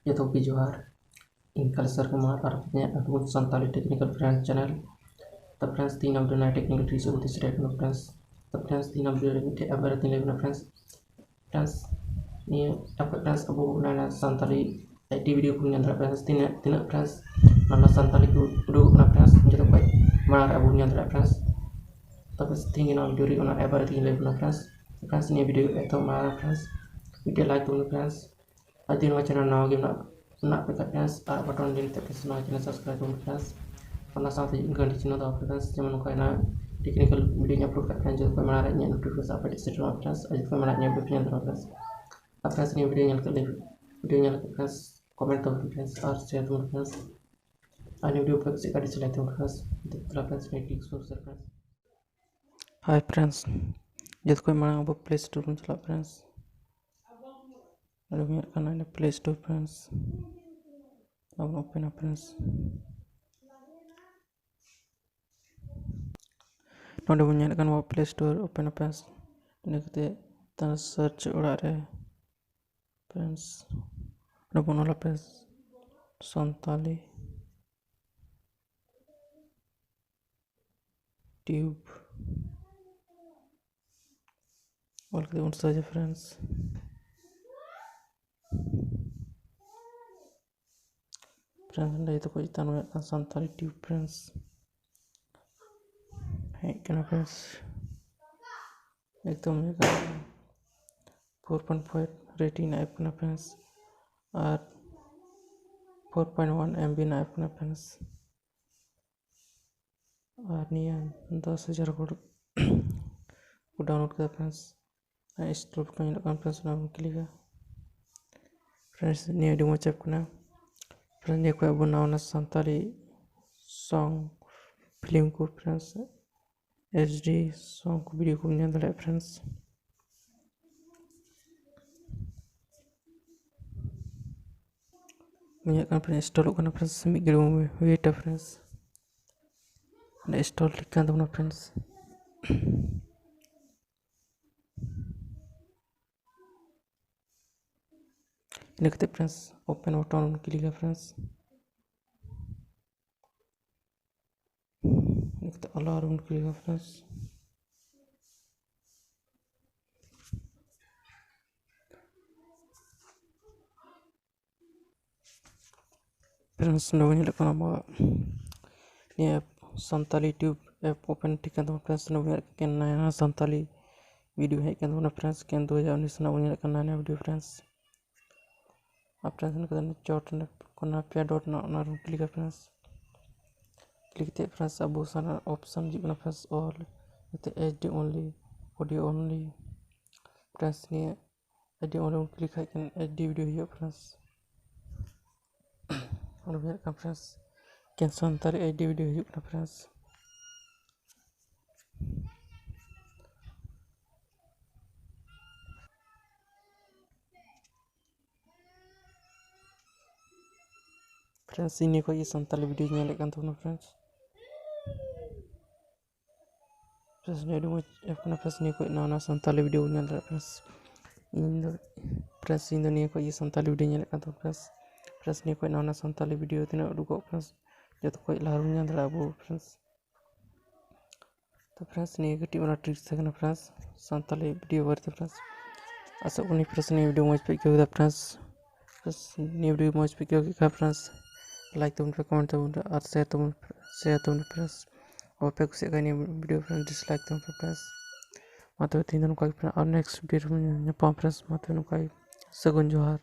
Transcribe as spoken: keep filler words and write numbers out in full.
ᱡᱚᱛᱚ ᱠᱚᱜᱮ ᱡᱚᱦᱟᱨ᱾ ᱤᱧ ᱠᱟᱞᱮᱥᱚᱨ ᱠᱩᱢᱟᱨ ᱟᱨ ᱟᱯᱮ ᱧᱮᱞ ᱟᱹᱜᱩ ᱥᱟᱱᱛᱟᱲᱤ technical friends channel᱾ ᱛᱚ friends, ᱛᱮᱦᱮᱧ ᱟᱵᱚ ᱱᱟᱭ technical trick ᱥᱮᱫ ᱵᱚᱱ ᱥᱮᱴᱮᱨ ᱠᱟᱱᱟ friends᱾ ᱛᱚ friends, ᱛᱮᱦᱮᱧ ᱟᱵᱚ ᱢᱤᱫᱴᱮᱡ app ᱵᱟᱨᱮ ᱛᱮᱧ ᱞᱟᱹᱭ ᱟᱵᱚᱱᱟ friends᱾ Friends, ᱱᱤᱭᱟᱹ app ᱨᱮ friends ᱟᱵᱚ ᱚᱱᱟ ᱥᱟᱱᱛᱟᱲᱤ ᱟᱭ ᱴᱤ video ᱠᱚ ᱧᱮᱞ ᱫᱟᱲᱮᱭᱟᱜᱼᱟ friends᱾ ᱛᱤᱱᱟᱹᱜ, ᱛᱤᱱᱟᱹᱜ friends ᱱᱟᱣᱟ ᱥᱟᱱᱛᱟᱲᱤ ᱠᱚ ᱩᱰᱩᱠᱚᱜ ᱠᱟᱱᱟ friends, ᱡᱚᱛᱚ ᱠᱷᱚᱡ ᱢᱟᱲᱟᱝ ᱨᱮ ᱟᱵᱚ ᱵᱚᱱ ᱧᱮᱞ ᱫᱟᱲᱮᱭᱟᱜᱼᱟ friends᱾ ᱛᱚ friends, ᱛᱮᱦᱮᱧ ᱱᱚᱣᱟ video ᱨᱮ ᱚᱱᱟ app ᱵᱟᱨᱮ ᱛᱮᱧ ᱞᱟᱹᱭ ᱟᱵᱚᱱᱟ friends᱾ Friends, ᱱᱤᱭᱟᱹ video ᱮᱛᱚᱦᱚᱵ ᱢᱟᱲᱟᱝ ᱨᱮ friends ᱢᱤᱫᱴᱮᱡ like ᱛᱟᱵᱚᱱ ᱯᱮ friends᱾ ᱟᱨ ᱡᱩᱫᱤ ᱱᱚᱣᱟ channel ᱱᱟᱣᱟ ᱜᱮ ᱢᱮᱱᱟᱜ, ᱢᱮᱱᱟᱜ ᱯᱮ ᱠᱷᱟᱡ friends, ᱟᱨ button ᱞᱤᱧ ᱛᱮ friends ᱱᱚᱣᱟ channel subscribe ᱛᱟᱵᱚᱱ ᱯᱮ friends᱾ ᱚᱱᱟ ᱥᱟᱶᱛᱮ ᱜᱷᱟᱹᱱᱴᱤ ᱪᱤᱱᱦᱟᱹ ᱫᱚ ᱯᱮ friends, ᱡᱮᱢᱚᱱ ᱱᱚᱝᱠᱟ ᱱᱟᱣᱟ technical video ᱧ upload ᱠᱟᱜ ᱠᱷᱟᱱ ᱡᱚᱛᱚ ᱠᱷᱚᱡ ᱢᱟᱲᱟᱝ ᱨᱮ ᱤᱧᱟᱹᱜ notification ᱟᱯᱮ ᱴᱷᱮᱱ ᱥᱮᱴᱮᱨᱚᱜᱼᱟ friends, ᱟᱨ ᱡᱚᱛᱚ ᱠᱷᱚᱡ ᱢᱟᱲᱟᱝ ᱤᱧᱟᱹᱜ video ᱯᱮ ᱧᱮᱞ ᱫᱟᱲᱮᱭᱟᱜᱼᱟ friends᱾ ᱟᱨ friends, ᱱᱤᱭᱟᱹ video ᱧᱮᱞ ᱠᱟᱛᱮ, video ᱧᱮᱞ ᱠᱟᱛᱮ friends comment ᱛᱟᱵᱚᱱ ᱯᱮ friends, ᱟᱨ share ᱛᱟᱵᱚᱱ ᱯᱮ friends᱾ ᱟᱨ ᱱᱤᱭᱟᱹ video ᱯᱮ ᱠᱩᱥᱤᱭᱟᱜ ᱠᱷᱟᱱ dislike ᱛᱟᱵᱚᱱ ᱯᱮ friends᱾ ᱫᱮᱞᱟ friends, ᱱᱤᱭᱟᱹ click ᱥᱩᱨ ᱥᱮ friends᱾ Hi friends, ᱡᱚᱛᱚ ᱠᱷᱚᱡ ᱢᱟᱲᱟᱝ ᱟᱵᱚ Play Store ᱵᱚᱱ ᱪᱟᱞᱟᱜᱼᱟ friends᱾ ᱟᱨ ᱵᱚᱱ ᱧᱮᱞ ᱠᱟᱱᱟ ᱚᱸᱰᱮ Play Store friends᱾ ᱟᱵᱚ ᱵᱚᱱ open ᱟ friends᱾ ᱱᱚᱰᱮ ᱵᱚᱱ ᱧᱮᱞᱮᱫ ᱠᱟᱱ ᱱᱚᱣᱟ Play Store open ᱟ friends᱾ ᱤᱱᱟᱹ ᱠᱟᱛᱮ ᱛᱟᱭᱚᱢ search ᱚᱲᱟᱜ ᱨᱮ friends ᱱᱚᱰᱮ ᱵᱚᱱ ᱚᱞᱟ friends ᱥᱟᱱᱛᱟᱞᱤ tube᱾ ᱚᱞ ᱠᱟᱛᱮ ᱵᱚᱱ search ᱟ friends᱾ Friends, ᱚᱸᱰᱮ ᱡᱚᱛᱚ ᱠᱷᱚᱡ ᱪᱮᱛᱟᱱ ᱨᱮ ᱢᱮᱱᱟᱜ ᱠᱟᱱ ᱥᱟᱱᱛᱟᱲᱤ tube friends᱾ ᱦᱮᱡ ᱠᱟᱱᱟ friends᱾ ᱮᱠᱫᱚᱢ ᱦᱮᱡ ᱠᱟᱱᱟ᱾ Four point five rating ᱨᱮᱱᱟᱜ app ᱠᱟᱱᱟ friends᱾ ᱟᱨ four point one M B ᱨᱮᱱᱟᱜ app ᱠᱟᱱᱟ friends᱾ ᱟᱨ ᱱᱤᱭᱟᱹ ᱫᱚᱥ ᱦᱟᱡᱟᱨ ᱦᱚᱲ ᱠᱚ download ᱠᱮᱫᱟ friends᱾ ᱟᱨ install ᱠᱚ ᱧᱮᱞᱚᱜ ᱠᱟᱱᱟ friends, ᱚᱱᱟ ᱵᱚᱱ click ᱟ᱾ Friends, ᱱᱤᱭᱟᱹ ᱟᱹᱰᱤ ᱢᱚᱡᱽ app ᱠᱟᱱᱟ᱾ Friends, ᱱᱤᱭᱟᱹ ᱠᱷᱚᱡ ᱟᱵᱚ ᱱᱟᱣᱟ ᱱᱟᱣᱟ ᱥᱟᱱᱛᱟᱲᱤ song, film ᱠᱚ friends, H D song ᱠᱚ video ᱠᱚ ᱧᱮᱞ ᱫᱟᱲᱮᱭᱟᱜᱼᱟ friends᱾ ᱧᱮᱞᱚᱜ ᱠᱟᱱᱟ friends, installᱚᱜ ᱠᱟᱱᱟ friends, ᱢᱤᱫ ᱜᱷᱟᱹᱲᱤᱡ ᱵᱚᱱ wait ᱟ friends᱾ ᱚᱸᱰᱮ install ᱴᱷᱤᱠ ᱠᱟᱱ ᱛᱟᱵᱚᱱᱟ friends᱾ ᱤᱱᱟᱹ ᱠᱟᱛᱮ friends, open button ᱵᱚᱱ click ᱟ friends᱾ ᱤᱱᱟᱹ ᱠᱟᱛᱮ allow ᱨᱮᱵᱚᱱ click ᱟ friends᱾ Friends, ᱱᱚᱰᱮ ᱵᱚᱱ ᱧᱮᱞᱮᱫ ᱠᱟᱱᱟ ᱟᱵᱚᱣᱟᱜ ᱱᱤᱭᱟᱹ app, Santali YouTube app open ᱴᱷᱤᱠ ᱠᱟᱱ ᱛᱟᱵᱚᱱᱟ friends᱾ ᱱᱚᱰᱮ ᱵᱚᱱ ᱧᱮᱞᱮᱫ ᱠᱟᱱᱟ ᱱᱟᱭᱟ ᱥᱟᱱᱛᱟᱞᱤ video ᱦᱮᱡ ᱠᱟᱱ ᱛᱟᱵᱚᱱᱟ friends᱾ ᱠᱮᱱ ᱫᱩ ᱦᱟᱡᱟᱨ ᱩᱱᱤᱥ ᱨᱮᱱᱟᱜ ᱵᱚᱱ ᱧᱮᱞᱮᱫ ᱠᱟᱱᱟ ᱱᱟᱭᱟ video friends᱾ ᱟᱨ friends, ᱱᱚᱰᱮ ᱪᱚᱴ ᱨᱮ ᱠᱳᱱᱟ ᱯᱮᱭᱟ dot ᱨᱮᱱᱟᱜ, ᱚᱱᱟ ᱨᱮᱵᱚᱱ click ᱟ friends᱾ Click ᱠᱟᱛᱮ friends, ᱟᱵᱚ ᱥᱟᱱᱟᱢ option ᱦᱤᱡᱩᱜ ᱠᱟᱱᱟ friends, all ᱱᱚᱛᱮ HD only, audio only᱾ Friends, ᱱᱤᱭᱟᱹ HD only ᱵᱚᱱ click ᱠᱷᱟᱡ ᱠᱷᱟᱱ HD video ᱦᱤᱡᱩᱜᱼᱟ friends᱾ ᱚᱸᱰᱮ ᱧᱮᱞᱚᱜ ᱠᱟᱱᱟ friends, ᱮᱠᱮᱱ ᱥᱟᱱᱛᱟᱲᱤ HD video ᱦᱤᱡᱩᱜ ᱠᱟᱱᱟ friends᱾ Friends, ᱤᱧ ᱱᱤᱭᱟᱹ ᱠᱷᱚᱡ ᱜᱮ ᱥᱟᱱᱛᱟᱲᱤ video ᱧᱮᱞᱮᱫ ᱠᱟᱱ ᱛᱟᱵᱚᱱᱟ friends᱾ Friends, ᱱᱤᱭᱟᱹ ᱟᱹᱰᱤ ᱢᱚᱡᱽ app ᱠᱟᱱᱟ friends᱾ ᱱᱤᱭᱟᱹ ᱠᱷᱚᱡ ᱱᱟᱣᱟ ᱱᱟᱣᱟ ᱥᱟᱱᱛᱟᱲᱤ video ᱵᱚᱱ ᱧᱮᱞ ᱫᱟᱲᱮᱭᱟᱜᱼᱟ friends᱾ ᱤᱧ ᱫᱚ friends, ᱤᱧ ᱫᱚ ᱱᱤᱭᱟᱹ ᱠᱷᱚᱡ ᱜᱮ ᱥᱟᱱᱛᱟᱲᱤ video ᱧᱮᱞᱮᱫ ᱠᱟᱱ ᱛᱟᱵᱚᱱᱟ friends᱾ Friends, ᱱᱤᱭᱟᱹ ᱠᱷᱚᱡ ᱱᱟᱣᱟ ᱱᱟᱣᱟ ᱥᱟᱱᱛᱟᱲᱤ video ᱛᱤᱱᱟᱹᱜ ᱩᱰᱩᱠᱚᱜ friends, ᱡᱚᱛᱚ ᱠᱷᱚᱡ ᱞᱟᱦᱟ ᱨᱮᱵᱚᱱ ᱧᱮᱞ ᱫᱟᱲᱮᱭᱟᱜᱼᱟ ᱟᱵᱚ friends᱾ ᱛᱚ friends, ᱱᱤᱭᱟᱹ ᱠᱟᱹᱴᱤᱡ ᱚᱱᱟ tricks ᱛᱟᱦᱮᱸ ᱠᱟᱱᱟ friends, ᱥᱟᱱᱛᱟᱲᱤ video ᱵᱟᱨᱮᱛᱮ friends᱾ ᱟᱥᱚᱜ ᱠᱟᱹᱱᱟᱹᱧ friends, ᱱᱤᱭᱟᱹ video ᱢᱚᱡᱽ ᱯᱮ ᱟᱹᱭᱠᱟᱹᱣ ᱠᱮᱫᱟ friends᱾ Friends, ᱱᱤᱭᱟᱹ video ᱢᱚᱡᱽ ᱯᱮ ᱟᱹᱭᱠᱟᱹᱣ ᱠᱮᱫ ᱠᱷᱟᱱ friends, like ᱛᱟᱵᱚᱱ ᱯᱮ, comment ᱛᱟᱵᱚᱱ ᱯᱮ ᱟᱨ share ᱛᱟᱵᱚᱱ, share ᱛᱟᱵᱚᱱ ᱯᱮ friends᱾ ᱟᱨ ᱵᱟᱯᱮ ᱠᱩᱥᱤᱭᱟᱜ ᱠᱷᱟᱱ ᱱᱤᱭᱟᱹ video friends, dislike ᱛᱟᱵᱚᱱ ᱯᱮ friends᱾ ᱢᱟ ᱛᱚᱵᱮ ᱛᱮᱦᱮᱧ ᱫᱚ ᱱᱚᱝᱠᱟ ᱜᱮ friends, ᱟᱨ next video ᱨᱮᱵᱚᱱ ᱧᱟᱯᱟᱢ friends᱾ ᱢᱟ ᱛᱚᱵᱮ ᱱᱚᱝᱠᱟ ᱜᱮ, ᱥᱟᱹᱜᱩᱱ ᱡᱚᱦᱟᱨ᱾